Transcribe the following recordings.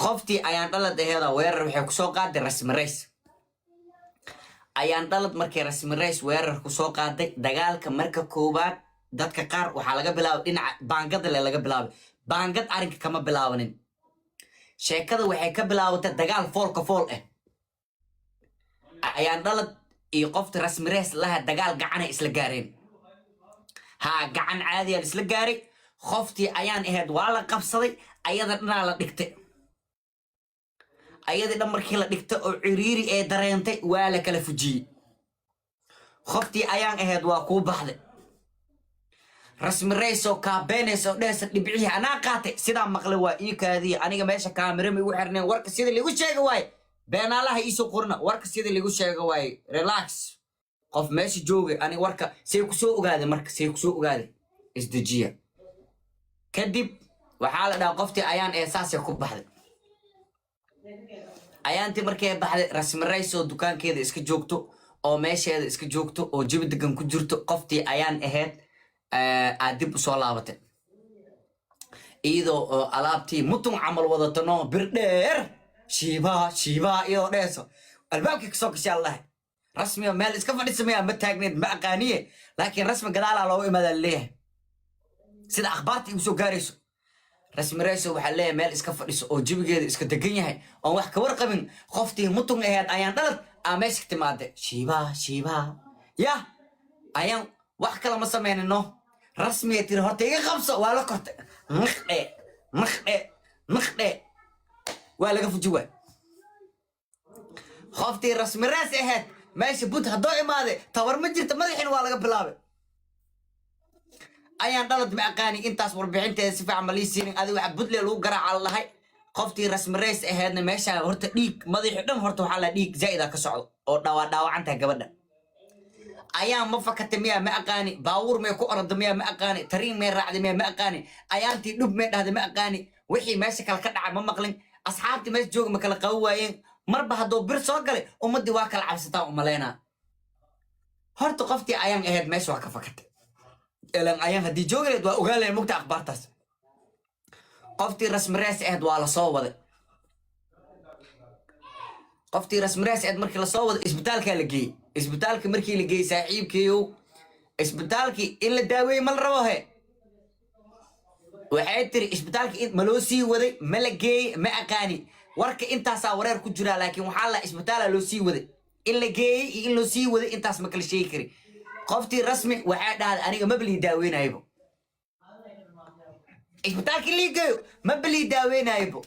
Qoftii Ayaan Dhalad aheeda weerar waxay kusoo qaaday Rasmi Rays. Ayaan Dhalad markay Rasmi Rays weerar kusoo qaaday, dagaalka marka koowaad dadka qaar waxaa laga bilaabay dhinaca baangada le laga bilaabay. Baangad arrinka kama bilaabanin, sheekada waxay ka bilaabatay dagaal foolka fool ah. Ayaan Dhalad iyo qofta Rasmi Rays laha dagaal gacanay isla gaareen. Haa, gacan caadiyaa isla gaaray. Qoftii Ayaan ahayd waa la qabsaday, ayada dhanaa la dhigtay. Ayadii dhan markii la dhigtay oo ciriiri ee dareentay, waa la kala fujiyey. Qoftii Ayaan ahayd waa kuu baxday. Rasmi Rays oo kaabeenaysa oo dhehaysa dhibcihii anaa qaatay, sidaa maqlay waa ii kaadiya. Aniga meesha kaamira ma igu xirneen. Warka sida ligu sheega waaye, beenaalaha iisoo qorna. Warka sida ligu sheega waaye, relax. Qof meesha joogay aniga warka say kusoo ogaaday, marka say kusoo ogaaday, isdejiya. Kadib waxaa la dhahaa qoftii Ayaan ee saasay ku baxday. Ayaantii markay baxday, Rasmi Rays oo dukaankeeda iska joogto oo meesheeda iska joogto oo jawi degan ku jirto, qoftii Ayaan ahayd aad dib usoo laabatay, iyadoo oo alaabtii mutun camal wadato, no bir dheer, shiibaa shiibaa iyadoo dheeso albaabkii kasoo gashaa la dhahay. Rasmiga meel iska fadhisamaya ma taagneed, ma aqaaniye, laakiin Rasmi gadaalaa looga imaadaa laleeyahay, sida akhbaarta igu soo gaarayso. Rasmi Rayso waxaa leeyahay meel iska fadhiso oo jawigeeda iska degan yahay oon wax ka warqabin, qoftii mutun ahayd Ayaan Dhalad aa meesha ka timaade, shiibaa shiibaa yah. Ayaan wax kale ma sameynino. Rasmiga tiri, "Horta iga qabso." Waa la kortay, naqdhe naqdhe naqdhe, waa laga fuji waay. Qoftii Rasmi Rays ahayd meesha bud haddoo imaade, tabar ma jirta, madaxiina waa laga bilaabay. Ayaan Dhalad ma aqaani, intaas warbixinteeda si fiican ma lii siinin. Adiga waxa budle lagu garaaca la dhahay. Qoftii Rasmi Rays ahaydna meesha horta dhiig madaxii dhan, horta waxaa la dhiig zaa'ida ka socdo oo dhaawacantahay gabadha. Ayaan ma fakatay miyaa, ma aqaani. Baawur may ku orada miyaa, ma aqaani. Tariin may raacday miyaa, ma aqaani. Ayaantii dhub may dhahday, ma aqaani. Wixii meesha kale ka dhacay ma maqlin. Asxaabtii meesha jooga ma kala qaban waayeen. Marba hadduu bir soo galay, ummaddii waa kala cabsataa umaleynaa. Horta qoftii Ayaan ahayd meesha waa ka fakatay elan. Ayaan haddii joogi lahayd waa ogaan lahayd mugta akhbaartaas. Qoftii Rasmi Rays ahayd waa la soo waday. Qoftii Rasmi Rays ahayd markii lasoo waday, isbitaalkaa la geeyey. Isbitaalka markii la geeyey, saaxiibkeeyow, isbitaalkii in la daaweeyey ma la rabo he. Waxay tiri isbitaalka ma loo sii waday, ma la geeyey, ma aqaani. Warka intaasaa wareer ku jiraa, laakiin waxaa la isbitaala loo sii waday. In la geeyey iyo in loo sii waday intaas ma kala sheegi kari. Qoftii Rasmi waxay dhahday, "Aniga ma balii daaweynaybo isbitaalkii lii geeyo, ma balii daaweynaybo."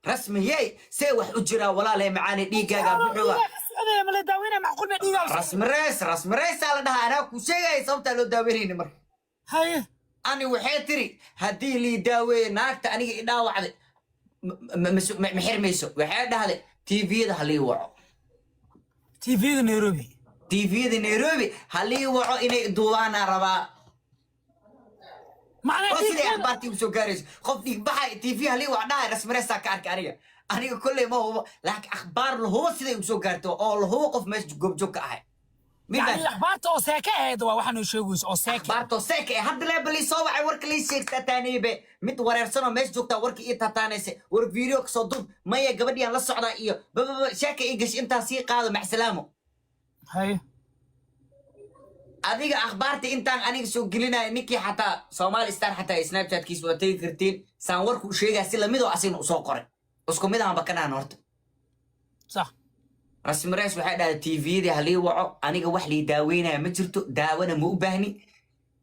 Rasmi yey, see wax u jiraa walaalay macaani? Dhiiggaaga buxuga. Rasmi Reys, Rasmi Reysaa la dhahaa. Anaa ku sheegaya sababtaa loo daaweynayni marka. Haye. Ani waxay tiri, haddii lii daaweeye, naagta aniga i dhaawacday ma xirmayso. Waxay dhahday, TV-yada ha lii waco. TV-da Nairobi. TV-yada Nairobi ha lii waco, inay duubaanaa rabaa. Macnaa oo siday dhiiggeeda akhbaartii usoo gaarayso, qof dhiig baxay TV ha lii wac dhahay, Rasmi Reysaa ka arkay. Aniga kolley ma hubo, laakiin akhbaar la hubo siday usoo gaarto oo la hubo qof meesha goobjoog ka ahay. Yani akhbaarta oo seeke ahayd waa waxaa noo sheegayso oo seeke. Akhbaartoo seeka eh hadda leeba lii soo wacay, warka lii sheegtaa taaniibe. Mid wareersanoo meesha joogtaa warka ii tataanaysa, war video kasoo dub, maya gabadhiyan la socdaa iyo bababa sheeka ii gash, intaa sii qaado, maxsalaamo. Haye. Adiga akhbaarta intaan aniga soo gelinaya, ninkii xataa Somali Star xataa Snapchatkiisa waa tegi kartiin, saan warku u sheegaya si lamid oo asigna usoo qoray, isku mid aanba ka dhahan horta. Sax. Rasmi Reys waxay dhahday, TV-yadii ha lii waco, aniga wax lii daaweynaya ma jirto, daawana ma u baahni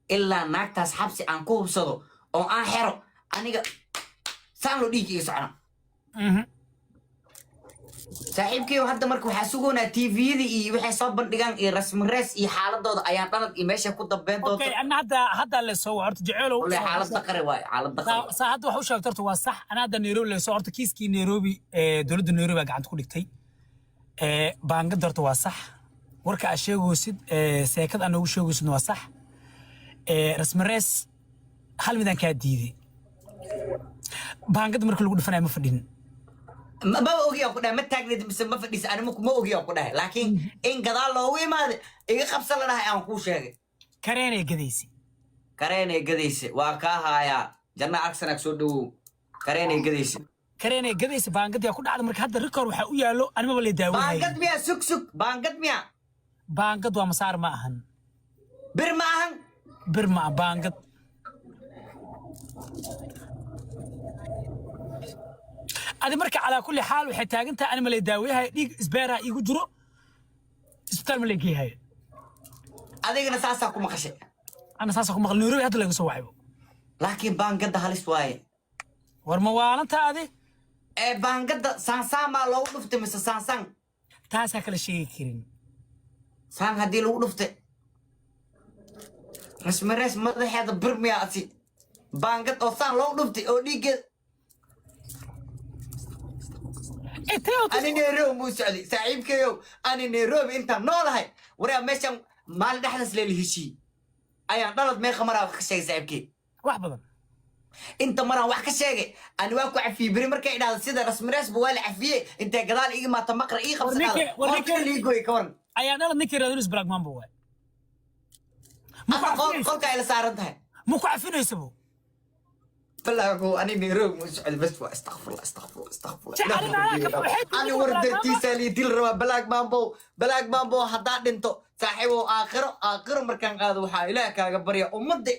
ilaa naagtaas xabsi aan ku hubsado oo aan xero. Aniga saan loo dhiig iga socona. Saaxiibkii hadda marka waxaa sugoonaa TV-yadii iyo waxay soo bandhigaan iyo Rasmi Reys iyo xaaladooda, Ayaan Dhalad iyo meesha ku dambeyn doonto. Okay, ana hadda le soo horta jeceelow. Wallahi xaalad daqari waaye, xaalad daqari. Saa hadda wax u sheegto horta waa sax. Ana hadda Nairobi le soo horta kiiskii Nairobi ee dowladda Nairobi baa gacanta ku dhigtay. Baangada horta waa sax warka aad sheegaysid, seekada aad noogu sheegaysid waa sax. Rasmi Reys, hal midaan kaa diiday: baangada marka lagu dhifanayo ma fadhin. Maba ogiyaa ku dhahay, ma taagneed mise ma fadhiisa, anima ma ogiyaa ku dhahay, laakiin in gadaal loogu imaaday, iga qabsan la dhahay aan kuu sheegay. Kareenay gadaysi. Kareenay gadayse, waa kaa haayaa. Janna agsanaag soo dhawow, kareenay gadayse. Kareenay gadaysa, baangadii ku dhacda. Marka hadda record waxaa u yaallo animaba lay daawanayay. Baangad miya? Sug, sug, baangad miya? Baangad waa, masaar ma ahan. Bir ma ahan? Bir ma ah, baangad. Adi marka calaa kulli xaal waxay taagan tahay anima lay daawayahay, dhiig isbeeraha iigu jiro, isbitaal ma lay geeyahay. Adigana saasaa ku maqashay? Ana saasa ku maqal. Nairobi hadda laga soo wacaybo. Laakiin baangadda halis waaye. War ma waalantaa adi? Ee baangadda saansaan maa loogu dhuftay mise saansaan? Taasaa kala sheegi karin. Saan haddii lagu dhuftay, rasmarees madaxeeda bir miyaa asi baangad oo saan loogu dhuftay oo dhiiggeeda? Intee oo Ani Nairobi muu socday, saaxiibkayow. Ani Nairobi intaan noolahay, waraa meeshan maalin dhexdaas leela heshiiyey ayaan dhalad. Meeqa maraa wax ka sheegay, saaxiibkey? Wax badan. Inta maraan wax ka sheegay, ani waa ku cafiyey. Beri markay idhahdo sida rasmareesba waa la cafiyey, intay gadaal iga maata maqra ii War qabsanaada liigoy, ka waran? Ayaa dhalad ninkii raadinaysa Black Mamba waay. Ma ku Ama cafinayso? Qolka ay la saaran tahay. Ma ku cafinaysabo? Balaago, ani Nairobi muu socday bas waa astaqfurlah, astaqfurlah, astaqfurlah. Jacayl waxay tiri. Ani war Black Mamba. Dartiisaa lii dil rabaa. Black Mambo, Black Mambo, haddaa dhinto saaxiibow, aakhiro, aakhiro markaan qaado waxaa Ilaah kaaga barya ummadda.